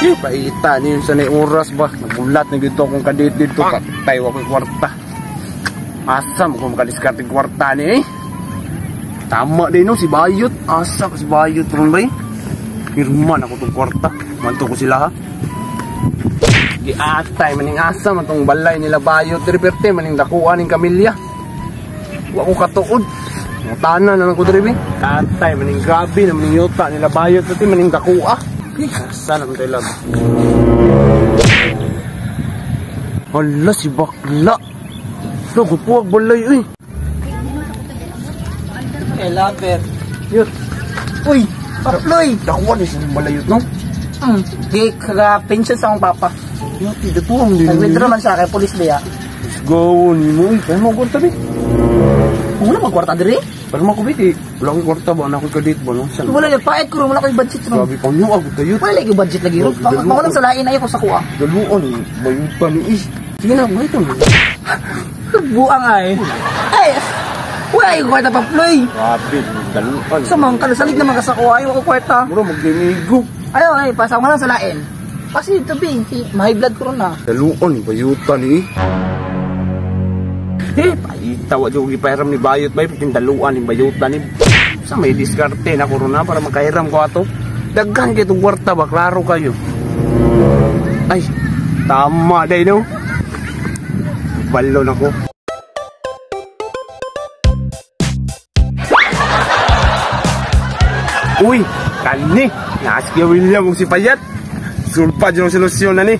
Eh, paita niyo sa ni oras ba? Nagulat na dito akong kadate dito. Patay wa ko'y kwarta. Asa mo kung makadiskarte kwarta ni eh? Tama din no, si Bayot. Asa ko si Bayot ron ba eh? Pirma na ko tong kwarta. Manto ko sila ha. Giatay maning asa man tong balay nila Bayot. Diri maning dakuan ning Camilla. Wa ko katuod. Mutana na lang ko diri be. Tatay maning grabe na maning yuta nila Bayot diri maning dakua. Asa naman tayo lang. Hala si bakla. Nagupuag balay eh. Eh, lover. Yut. Uy, Paploy. Dakuan eh sa balayot no? Di, kaga-pension sa akong papa. Yut, dakuan din. Nag-withdraw man siya kay police ba ya? Let's go ni mo. Kaya mo kwarta be. Wala magkwarta diri? Pero makubit eh. Wala akong kwarta ba? Anak ko kadate ba? No? Saan? Wala lang, paet ko rin. Wala ko'y budget ron. Grabe pang yung agad tayo. Wala lagi budget lagi ron. Pangulang sa lain ayaw ko sa kuha. Daluan eh. Bayutan ni eh. Sige na, bayutan. Buang ay. Ay! Wala yung kwarta, Paploy. Grabe, daluan. Sa mga kalusalig naman ka sa kuha, ayaw ko kwarta. Mura mag-demigo. Ayaw ay, pasa ko lang sa lain. Kasi ito be, may blood ko ron na. Daluan, bayutan eh. Eh, paita, wa dyan ipahiram ni Bayot bay, pati daluan ni bayutan ni. Sa may diskarte na ko ron na para makahiram ko ato. Daghan kayo itong kwarta ba, klaro kayo. Ay, tama day no. Balon ako. Uy, kani, naas kaya William kung si Payat. Sulpa dyan ang solusyon na ni.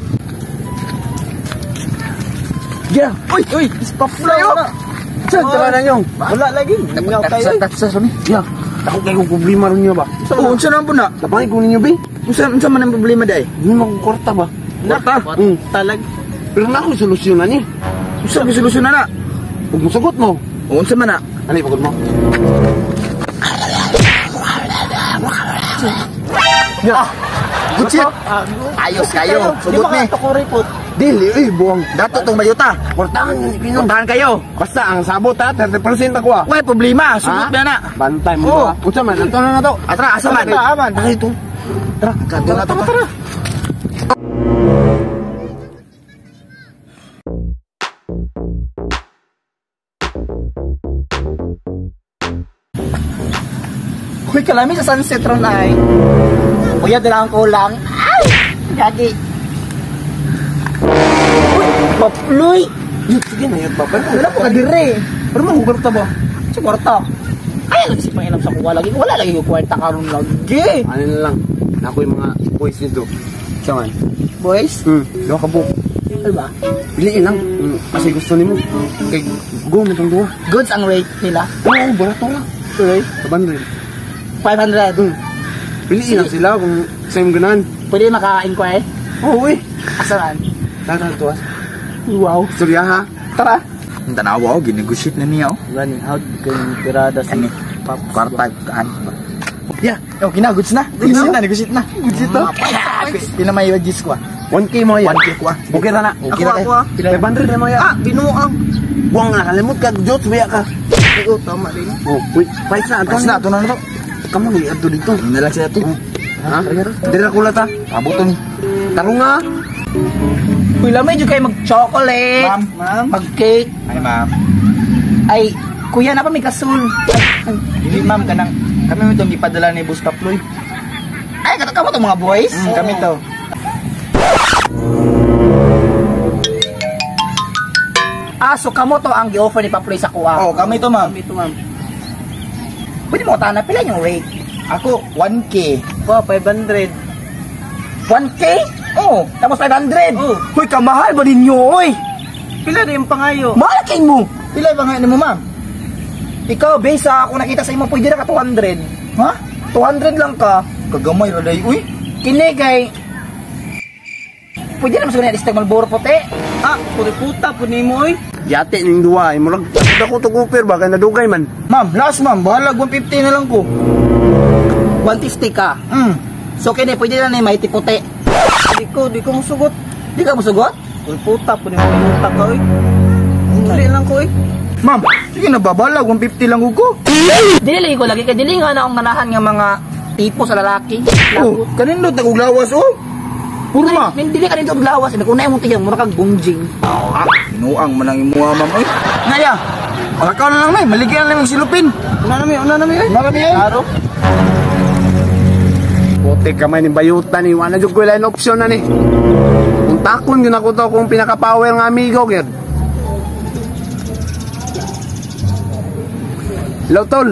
Yeah. Uy, uy, Paploy. Saan tara na nyo? Wala lagi. Tatsa sa mi. Yeah. Ako kayo kung problema ron nyo ba? Oo, unsa naman po na? Tapangin ko ninyo ba? Unsa man ang problema day? Hindi mo akong kwarta ba? Kwarta? Talag. Pero na ako solusyon na ni. Unsa may solusyon na na? Huwag mo sagot mo. Oo, unsa man na? Ano ipagod mo? Yeah. Good shit. Ayos kayo. Sugot ni. Dili, eh, buwang. Dato tong bayuta. Kwartahan yun, Pino. Kwartahan kayo. Basta ang sabot ha, 30% ako ah. Wala problema. Sugot na na. Bantay mo ba? Unsa man, ato na na to. Atra, asa man? Tara ito. Tara, kadto na to. Tara. Uy, kalami sa sunset ron ay. Kuya, dala ang kulang. Ay! Gagi. Uy, Paploy! Yut, sige na, yut ba? Wala po ka dire. Pero mahugarta ba? Sa kwarta. Ay, lagi si Pangilam sa kuha lagi. Wala lagi yung kwarta karon lagi. Ano na lang, nako yung mga boys dito. Saan? Boys? Doha ka buok. Ano ba? Piliin lang. Kasi gusto nimo. Kay go na tong duha. Goods ang rate nila. Oo, barato lang. Tuloy. 500. 500. Piliin lang sila kung sa imong ganahan. Pwede maka-inquire? Oo, eh. Asa man? Tara, tuwas. Wow. Surya ha. Tara. Ang tanawa, oh, ginegosyate na niya, oh. Gani, how can tirada Ano? Kwarta, kaan ba? Yeah. Okay na, goods na. Negosyate na, negosyate na. Goods ito. Pila may wages ko, ah. 1K mo yan. 1K ko, ah. Okay ra na. Okay ra Ako, kayo. ako. 500 na mo yan. Ah, binuang. Buwang na, kalimot ka. Jots, biya ka. Oo, tama rin. Oh, wait. Price na. Price na, ito na na to. Kamu ni adto dito. Yun na lang sila to. Ha? Dira kulat ha. Abot to ni. Tarong nga. Uy, lamay dyan kayo mag-chocolate. Ma'am. Ma'am. Mag-cake. Ay, ma'am. Ay, kuya na pa may kasul. Ay, Dili, ma'am, kanang kami mo itong ipadala ni Boss Paploy. ay kato kamo to mga boys. Kami to. Ah, so kamo to ang gi-offer ni Paploy sa kuha. Oh, kami to, ma'am. Kami to, ma'am. Pwede mo tana pila yung rate? Ako, 1K. Oh, 500. 1K? Oh, Tapos 500. Oh. Hoy, kamahal ba ninyo, oy? Pila na yung pangayo? Mahal kay mo. Pila ba nga nimo, ma'am? Ikaw, base sa ako nakita sa imo, pwede na ka 200. Ha? 200 lang ka. Kagamay ra day, uy. Kini kay pwede naman siguro na istag Malboro puti. Ah, puri puta po ni mo oy. Yate ning duha. Ay, murag ako to kuper ba kay nadugay man. Ma'am, last ma'am, bahala 150 na lang ko. 150 ka. So kini pwede na ni may puti. Di ko musugot. Di ka musugot? Puri puta po ni mo yuta ka oy. Dili lang ko oy. Ma'am, sige na ba, bahala 150 lang ko. Dili lagi ko lagi kay dili nga na akong ganahan nga mga tipo sa lalaki. Oh, kanindot na kog lawas oh. Purma. Ay, dili ka nito og lawas, naguna imong tiyang mura kag bungjing. Ah, binuang man ang imuha, ma'am oy. Ngaya. Malakaw na lang may, maligyan na lang yung silupin. Una na mi, una na mi. Una na mi, ay. Klaro. Puti kamay ni bayutan ni wala jud ko line option na ni. Kung takon gyud ako to akong pinaka-power nga amigo gyud. Hello tol.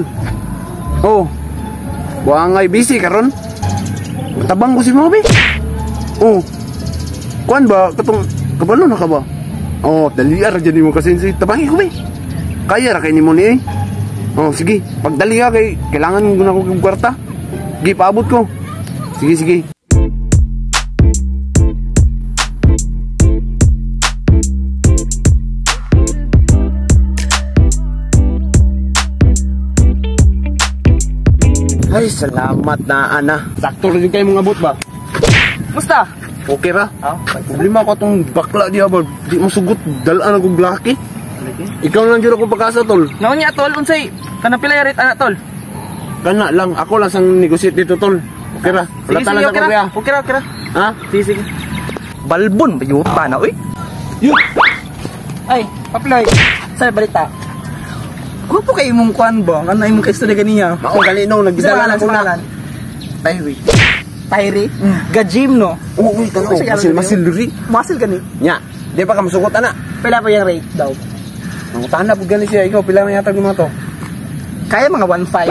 Oh. Buangay busy karon. Tabang ko si mo be. Oh. Kuan ba katong kabalo na ka ba? Oh, dali ra jud nimo kasi tabangi ko be. Kaya ra kay nimo ni eh. Oh, sige. Pagdali ka kay kailangan ko na kog kwarta. Sige, paabot ko. Sige, sige. Ay, salamat na, ana. Sakto rin kayo mga abot ba? Musta? Okay ra? Ah, Problema ko itong bakla diya ba? Di mo sugot, dalaan akong laki. Ikaw lang dyan akong pag-asa, tol. Naunya tol, unsay kanang pila rate ana tol? Kana lang, ako lang sang negosyate dito, tol. Okay ra? Sige, Wala sige, talan sa okay ra. kuya. Okay ra, okay ra. Ha? Sige, sige. Balbon bayuta na oy. Yun! Ay, Apply. sa balita. Grupo kay imong kuan ba? Ano imong kaistorya ganiya? Mao gali no, Sa nagdala pangalan, na sa ko na. pangalan. Tyree. Tyree, ga-gym no. Oo, uy, tanaw. Sige, Masil, masil, diri. Muscle gani. Nya, di pa ka masugot, ana. Pila pa yung rate daw? Mangutana po gani siya. Ikaw, pila man yata mga to? Kaya mga 1.5.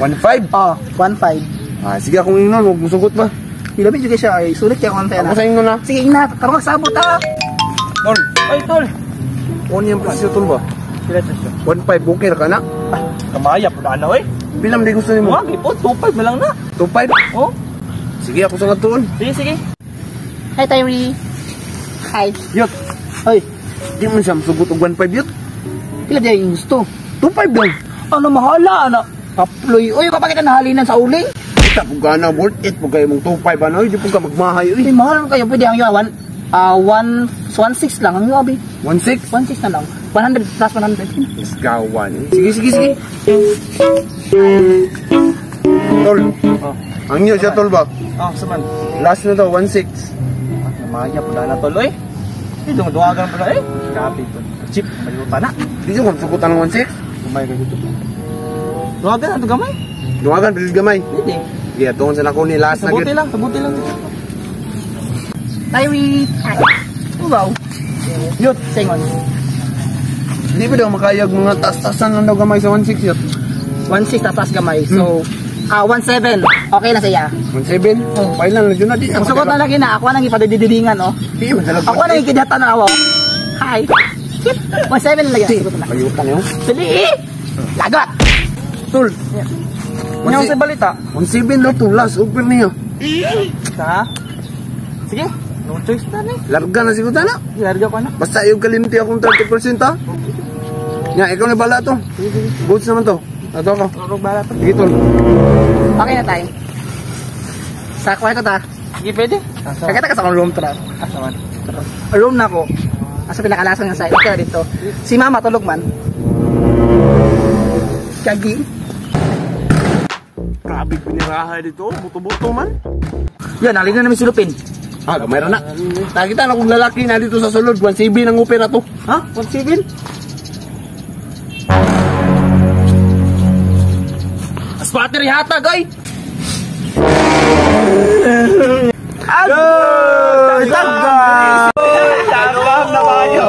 1.5? Oh, 1.5. Ah, sige akong ingnon, huwag musugot ba? Pila medyo kay siya ay sulit kay 1.5 Ako na. sa ingnon na. Sige, ingna, karon magsabot ah. Tol, Oy tol. ano yung presyo tol ba? Pila presyo? 1.5, okay ra ka na? Ah, kamaya pud ana oy. Pila man di gusto nimo? Wag po, 2.5 na lang na. 2.5? Oh, Sige, ako sa ngatuon. sige, sige. Hi Tyree. Hi. Yot, Hoy, di man siya masugot og 1.5 yot. pila di yung gusto? 2.5 lang. Ano mahala ana? Kaploy. Uy, kapag kita nahalinan sa uling. Kita po gana, worth it po kayo mong 2.5 ano, di po ka magmahay. Uy, Uy, mahal kayo pwede ang yung 1.6 lang ang yung abi. 1.6? 1.6 na lang. 100 plus 100. Isgawan. Sige, sige, sige. Tol. Oh. Ang inyo siya, tol ba? Oh, saman. Last na to, 1.6. Ah, namaya pud ana tol oy. Di dumaduwagan pud eh. Grabe tol. Chip, bayuta na. Di siya kung sugutan ng 1.6. Gamay ka dito. Duwagan ato gamay. Duwagan, bilis gamay. Pwede. Sige, tuon sa nako ni last na Sabuti gid. lang, sabuti lang. Tyree. Wow. Yot, Sengon. di ba daw makayag mga tas-tasan lang daw gamay sa 1.6 yot? 1.6 taas gamay. So, 1.7. Okay na siya. 1.7? Oh, pailan lang yun na. Di na Ang sugot na lagi na, ako nang ipadididingan, oh. Di man talaga. Ako nang ikidatan na, oh. Hi. 1.7 na lagi. Sugot na. Bayutan yun. Dali! Lagot! Tol. Unya sa balita. 1.7 daw to, last offer niya. Ha? Sige, no choice na ni. Larga na siguro na. Larga ko na. Basta yung kalimti akong 30% ha. Nya, ikaw na bala to. Goods naman to. Ato ako. Rurog bala to. Sige tol. Okay na tayo. Sa kwarto ta. Sige, pwede. Kakita ka sa akong room tra. Asa man. Room na ako. Asa pinakalasan nga sa okay dito. Si mama tulog man. Kagi. Grabe piniraha dito. Buto-buto man. Yan, halin na namin silupin. Ah, gamay ra na. Nakita na kong lalaki na dito sa sulod. 1CB ng opera to. Ha? 1.7? Spotter hatag oy. Go! Tagba! Tagba na kayo.